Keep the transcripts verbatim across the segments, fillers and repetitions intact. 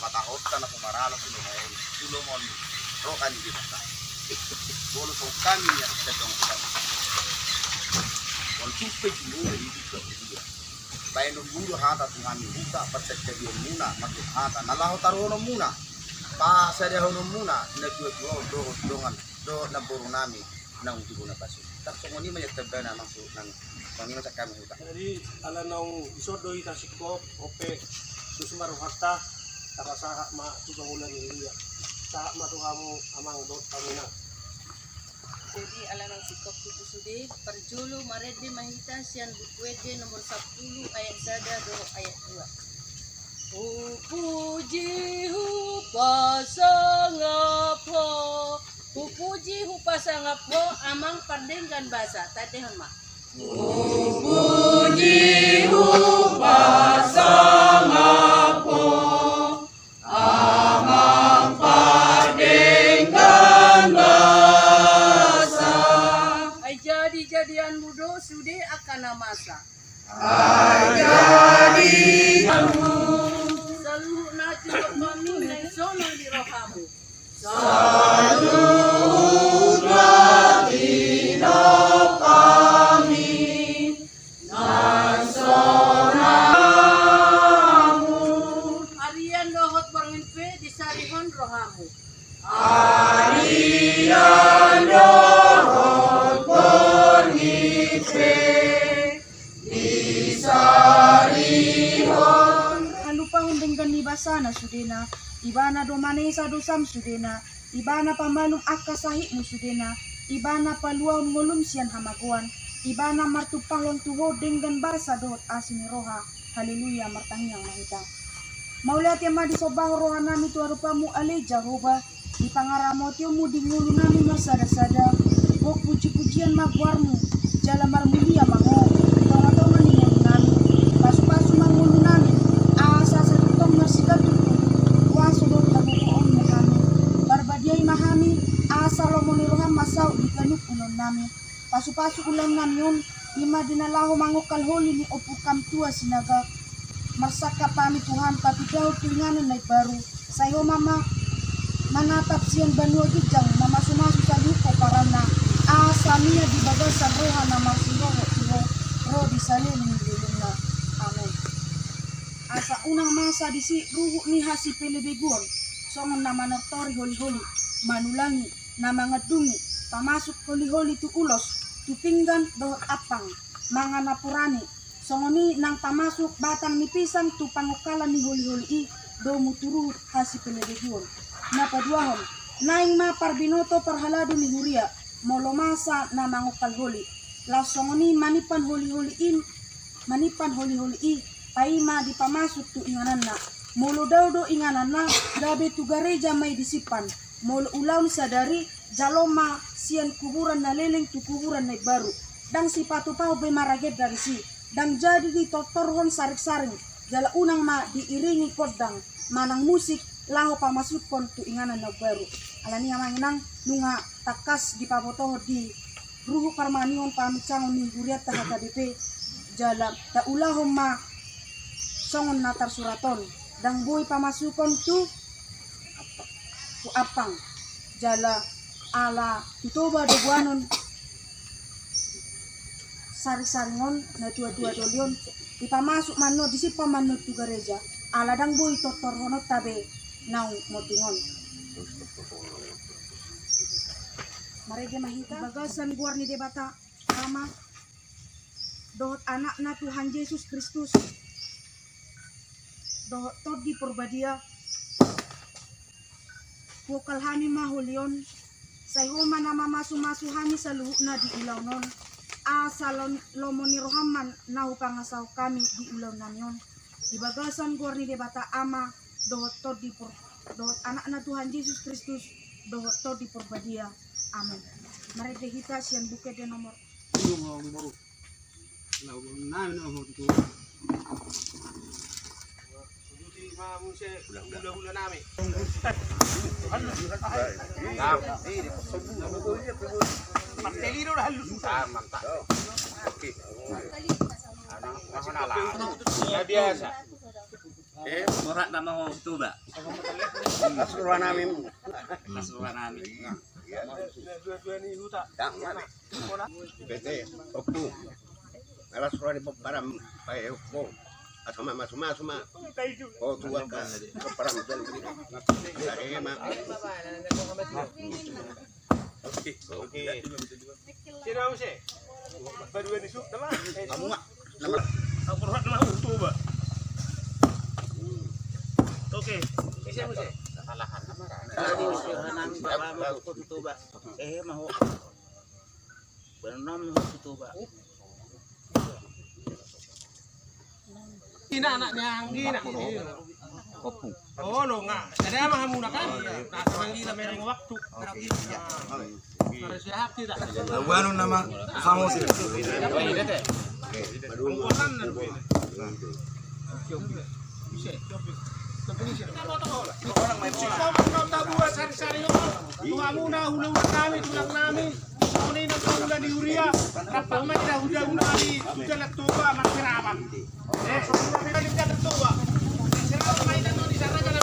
Tahonta na humaralo tu lomo on, tu lomo ni roha ni Debata. Molo songon hami na sitandong hami, molo tung pe jumolo i di sude dia, baenonmu do hata tu hami, buka parsanjabionmuna, marhite hata na laho taruhononmuna, pasadahononmuna natuatua on dohot dongan dohot namboru nami naung di bona pasu. Tarsongon i ma ia tebana maksud nami. Songon i ma cakap hami huta. Jadi ala naung dison do hita singkop, ope susu marhata, tapasahat ma tu pangula ni huria. Sahat ma tu hamu amang dohot paminang. Jadi ala naung singkop tutu sude, parjolo marende ma hita sian Buku Ende nomor sampulu ayat sada dohot ayat dua. Hupuji hupasangap Ho, hupuji hupasangap Ho, amang pardenggan basa, tandehon ma. Hupuji hupasangap Ho, amang pardenggan basa. Ai jadi-jadianmu do sude angka na masa. Ai jadi. Saluhutna tinompami naeng sonang di rohamu. Saluhutna tinompami naeng sonang. Arian dohot borngin pe disarihon rohamu. Arian dohot borngin pe disarihon. Halupahon denggan ni basana sudena, ibana do manesa dosam sudena, ibana pamalum angka sahitmu sudena, ibana paluahon ngolum sian hamagoan, ibana martumpahon tu ho denggan basa dohot asi ni roha. Haleluya, martangiang ma hita. Mauliate ma disombahon rohanami tu adopanmu ale Jahowa, dipangaramotionmu di ngolunami marsada-sada, gok puji-pujian ma goarmu, jala marmulia ma ho di tonga-tonga ni ngolunami. Pasu-pasu ma ngolunami, asa sai tongtong marsigantung tu kuaso dohot hagogoonmu hami. Parbadiai ma hami, asa lomo ni roham ma saut di ganup ulaonnami. Pasu-pasu ulaonnami on, i ma di na laho mangongkal holi ni ompu hami Tua Sinaga. Marsangkap hami Tuhan, patindahon tu inganan na imbaru. Sai ho ma, ma manatap sian banua ginjang, mamasu-masu saluhut pomparanna, asa mian di bagasan roha na marsirohot tu ho, ro di saleleng ni lelengna. Amen. Asa unang masa disi ruhut ni hasipelebeguon, songon na manortori holi-holi, manulangi, na mangandungi, pamasuk holi-holi tu ulos, tu pinggan dohot ampang, mangan na purani, songon i nang pamasuk batang ni pisang tu pangongkalan ni holi-holi i, domu tu ruhut hasipelebeguon. Na paduahon, naeng ma parbinoto parhalado ni huria, molo masa na mangongkal holi. Laos songon i manimpan holi-holi i, manimpan holi-holi i, paima dipamasuk tu ingananna. Molo dao do ingananna, gabe tu gareja ma i disimpan. Molo ulaon sadari, jalo ma sian kuburan na leleng tu kuburan na imbaru. Ndang sipatupahon be maragenda disi. Ndang jadi ditortorhon saring-saring, jala unang ma diiringi gondang manang musik laho pamasukhon tu inganan na umbaru. Alani i amang inang, nunga tangkas dipabotohon di ruhut parmanion paminsangon ni hurianta H K B P, jala taulahon ma songon na tarsurat on, ndang boi pamasukhon tu, tu ampang, jala ala tu Toba do goanon saring-saring on, na tua-tua doli on, dipamasuk ma annon, disimpan ma annon tu gareja, ala ndang boi tortorhononta be naung monding on. Marende ma hita. Di bagasan goar ni Debata, Ama, dohot Anakna Tuhan Jesus Kristus, dohot Tondi Porbadia, huongkal hami ma holi on, sai Ho ma na mamasu-masu hami saluhutna di ulaon on, asa lon-, lomo ni roham ma na hupangasahon hami di ulaonnami on, di bagasan goar ni Debata Ama, dohot Tondi Por-, dohot Anakna Tuhan Jesus Kristus, dohot Tondi Porbadia. Amen. Marende hita sian Buku Ende nomor. Biasa. Eh, borat nama ho Toba. Pasuruan nami. Pasuruan nami. Dang, mana? P T, Ompu. Alas roha ni pomparan, pae, Ompu. Asoma, masuma, asuma. O, tua ka, pomparan, dan. Dari ma. Oke, oke. Sira use. Baru ada su, nama? Amu, nama? Aku rohat nama Toba. Oke. Ise use. Kalahan nama. Tadi use nang bapak mau Toba. Eh, mau. Benar nama Toba. Ina anak ni Anggi, nak. Oh, lo nga. Ada ama hamu nak kan? Nah, manggila mereng waktu. Oke, iya. Harus sehat tidak? Lawan nama Samosi. Bukan. Bisa. Bisa. Tuamuna, hulahula nami, tulang nami, songon i nang hulahula ni huria, rap ma di hulahula nami tu Jalan Toba, Marsiraman. Eh, songon i nang Jalan Toba. Siraman ma i nang di sana, Jalan.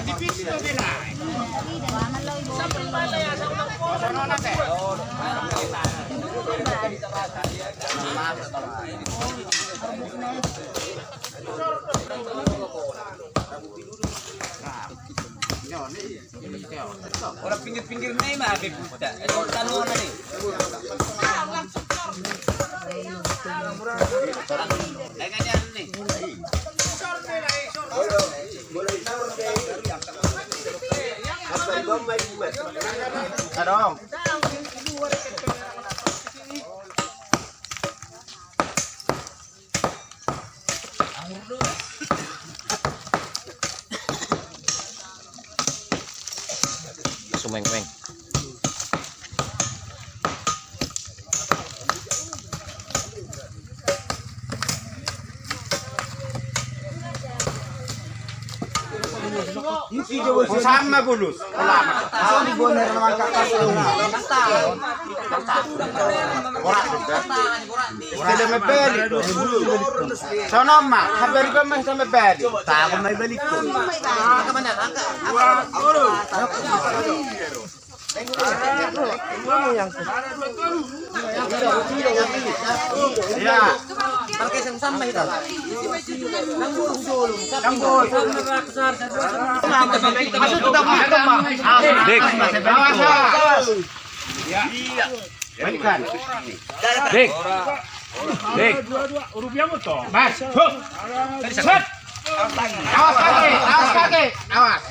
Di pis do bela. Orang pinggir-pinggir ni mah, Beb. Ada orang tanu ni. Lengannya ni. Sumengmeng. Sama bulus. Songon ma, habari kau mah sama balik. Tahu mai balik. Dik. Dik. Dik. Rupiah motor. Mas. Awas kaki, awas kaki, awas.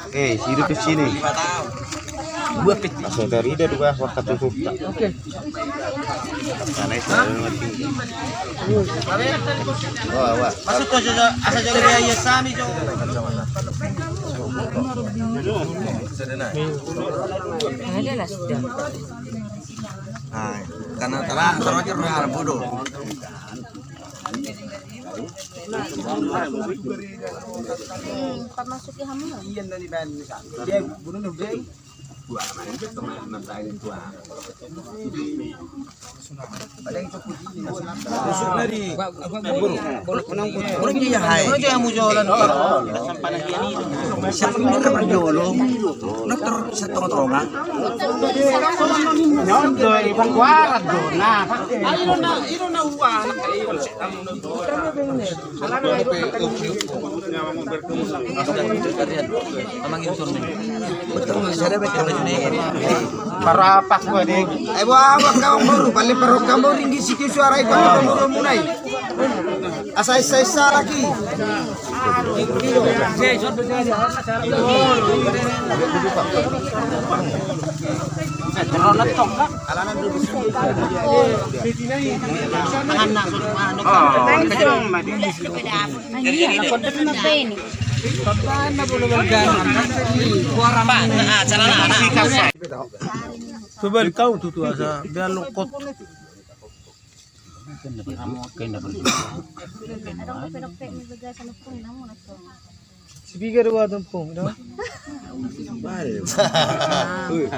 Oke, sidu ke sini. Dua kecil. Masih dari dia dua waktu tutup. Oke. Karena itu. Wah, wah. Masuk ke sana, asal jadi biaya sami jo. Ada lah sudah. Nah, karena terang, terang bodoh. Empat masuk ya, Hamu? Iya, dari Bandung. Dia bunuh dia. Masuk dari. Orang dia hai. Orang dia mau jualan. Siapa yang berjualan? Dokter setengah terowongan. Nyondo, Iwan Kuarat, do. Nah, Pak. Ayo, na, ino na uang. Parapak gua, Dik. Eh, buah, buah, kau baru, paling baru kau baru ringgit sikit suara itu, kau baru mulai. Asa, asa, asa lagi. Coba kau tutu asa biar lengkot. Kan dapat, kan dapat. Ada kopi dokter ni juga sana pun namun atau. Speaker wa tumpung, no?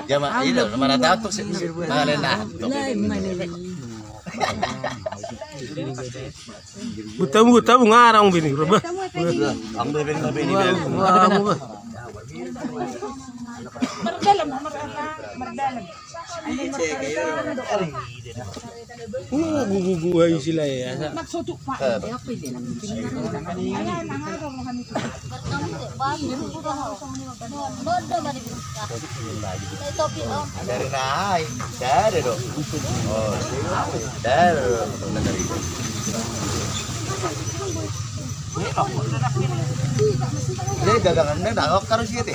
Jama, ida, mana tahu sih, mana nak? Butamu, butamu ngarang bini, rubah. Ngarang, rubah. Uh, gugu gua isi lah ya. Dari nai, dari do. Oh, dari do. Jadi dagangan dah, dah, harus gitu.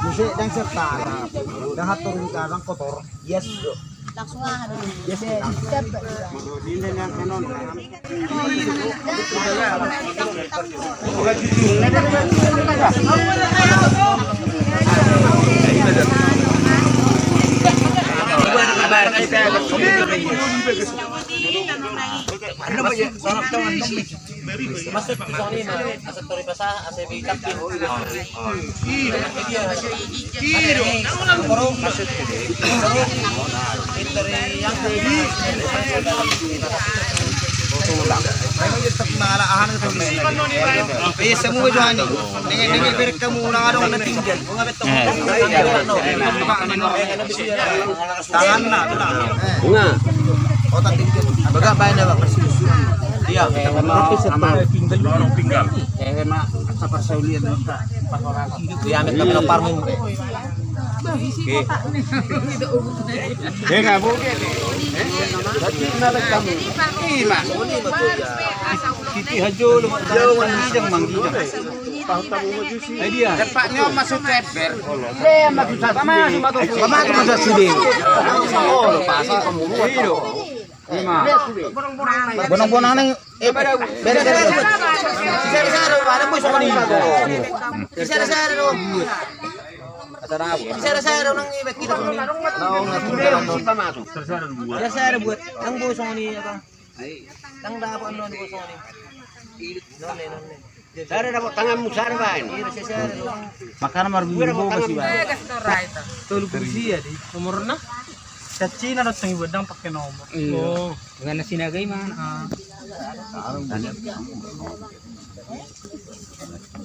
Bisa dan setara. Dah turun ke atas kotor. Yes, bro. Langsung aha dulu. Yes, bro. Masuk ke sana, asa tori pasaha, asa bicak. Iya, semua itu hanya. Dengan, dengan berkamu ulang ada orang tinggal. Tangan na, tangan. Nah. Otak tinggal. Bagak bae na, Bang. Iya, kita mau aman. Tinggal. Eh, mak, apa persaulian kita? Iya, amit kami lapar, Mung. Oke. Eh, nggak mungkin. Berarti kenapa kamu? Iya, Mak. Titi hajo lu, lu manggijang, manggijang. Eh, dia. Tempatnya masuk ceper. Sama, sama tuh. Sama tuh, masuk sini. Oh, lu pasang. Iya. Bonang-bonang ning, eh, bere, bere. Sisara-sara, ada bos, sama nih. Sisara-sara dong. Sisara-sara dong, nang ibek kita dong. Sisara buat, nang bos, sama nih, apa? Nang dapat non bos, sama nih. Non, non, non. Sada dapot tanganmu, sada baen. Makanan marbumbu-bumbu si baen. Tolu puluh sia di nomorna. Cacina datang ibu dang pakai nomor. Iya. Oh. Dengan nasi naga iman. Ah.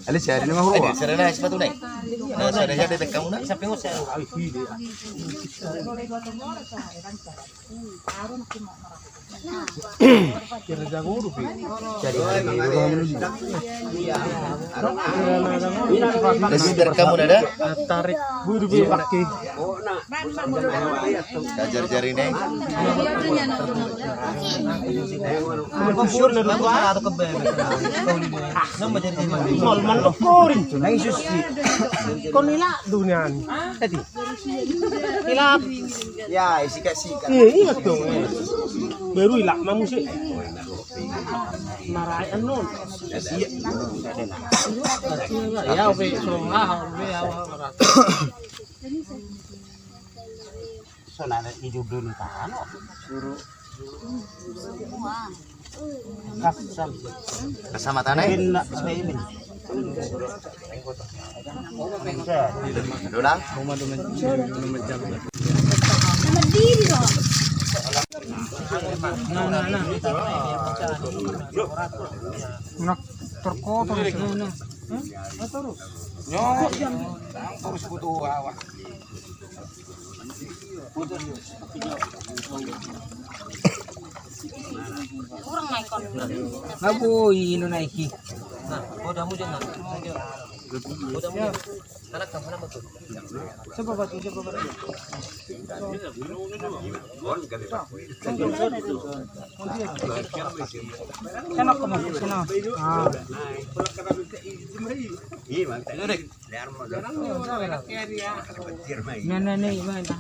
Ale, sehari ini mah. Ada, sehari ini sepatu naik. Nah, sehari ini ada kamu nak sampai ngusir. Tarik. Jari-jari ne. Kon ila dunia ni. Tadi. Ilap. Ya, isi kasih. Iya, iya dong. Baru ilap mamu sih. Narai anon. Ya, oke, so, ah, oke, ya. Sonana ijo dulu tano. Kasam. Kasam matane. Dolang. Nah, nah, nah. Nah, terkotor. Nah, nah. Terus. Nyok. Terus butuh awak. Kurang naik kon. Nah, boi, ino naik i. Nah, bodamu jangan. Bodamu. Anak kamu, anak betul. Coba batu, coba batu. Enak kamu, sana. Ah. Iya, Bang. Nah, nah, nah, nah, nah.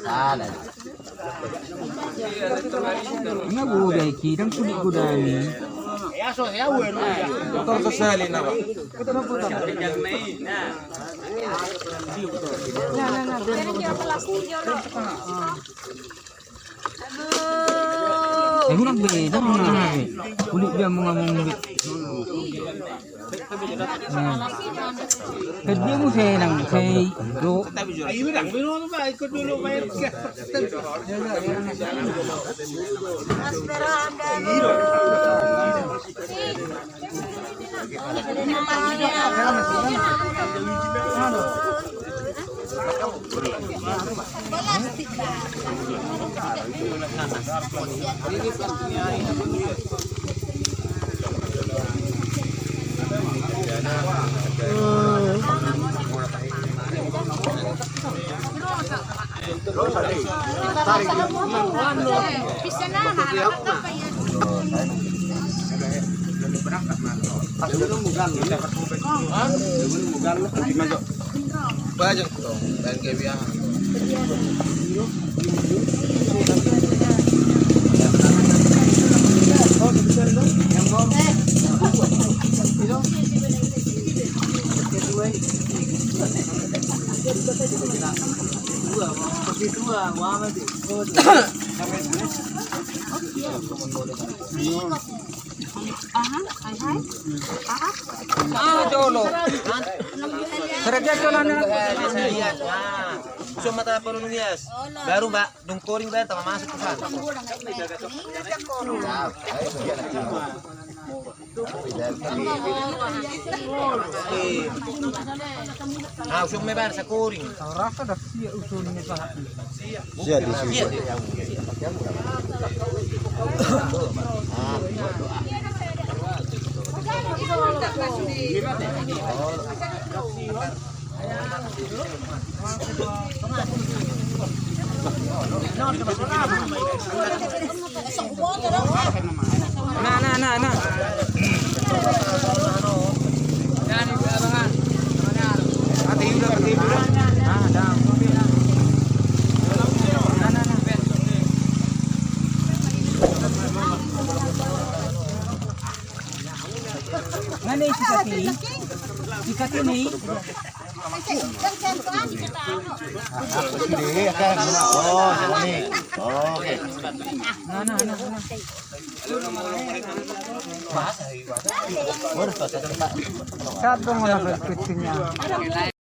Salah. Nga godai kidang sulit godai. Motor tersali na, Bang. Nah, nah, nah. Aduh. Eh, unang be, jangan unang be. Ulik dia mengamung be. Nah. Kerja mu senang, saya do. Ikut dulu, bayar. Ah, jolo. Sergei jolo na. Baru, Mbak, dung koring, Mbak, tambah masuk ke sana. Ah, usung me bar sakuring. Rasa dah sia usung ni pahat. Sia di sini. Mana isi kaki? Isi kaki ni. Oh, ini. Oke. Nah, nah, nah, nah. Satu mana kucingnya?